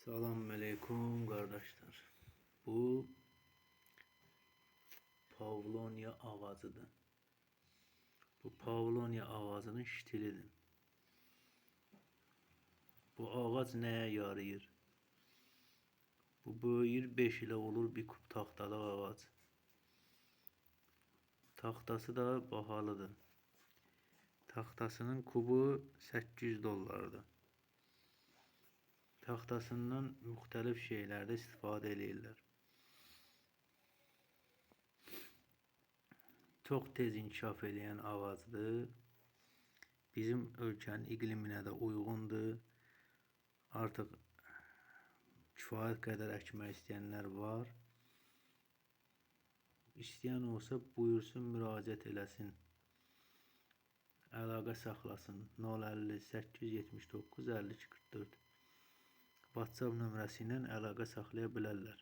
Salam əleykum qardaşlar. Bu Pavlonya ağacıdır. Bu Pavlonya ağacının şitilidir. Bu ağac nəyə yarayır? Bu böyüyür, 5 ilə olur bir kup taxtalıq ağac. Taxtası da bahalıdır. Taxtasının kubu 800 dollardır. Taxtasından müxtəlif şeylərdə istifadə eləyirlər. Çox tez inkişaf eləyən ağacdır. Bizim ölkənin iqliminə də uyğundur. Artıq kifayət qədər əkmək istəyənlər var. İstəyən olsa buyursun, müraciət eləsin. Əlaqə saxlasın. 050 879 52 44 WhatsApp nömrəsi ilə əlaqə saxlaya bilərlər.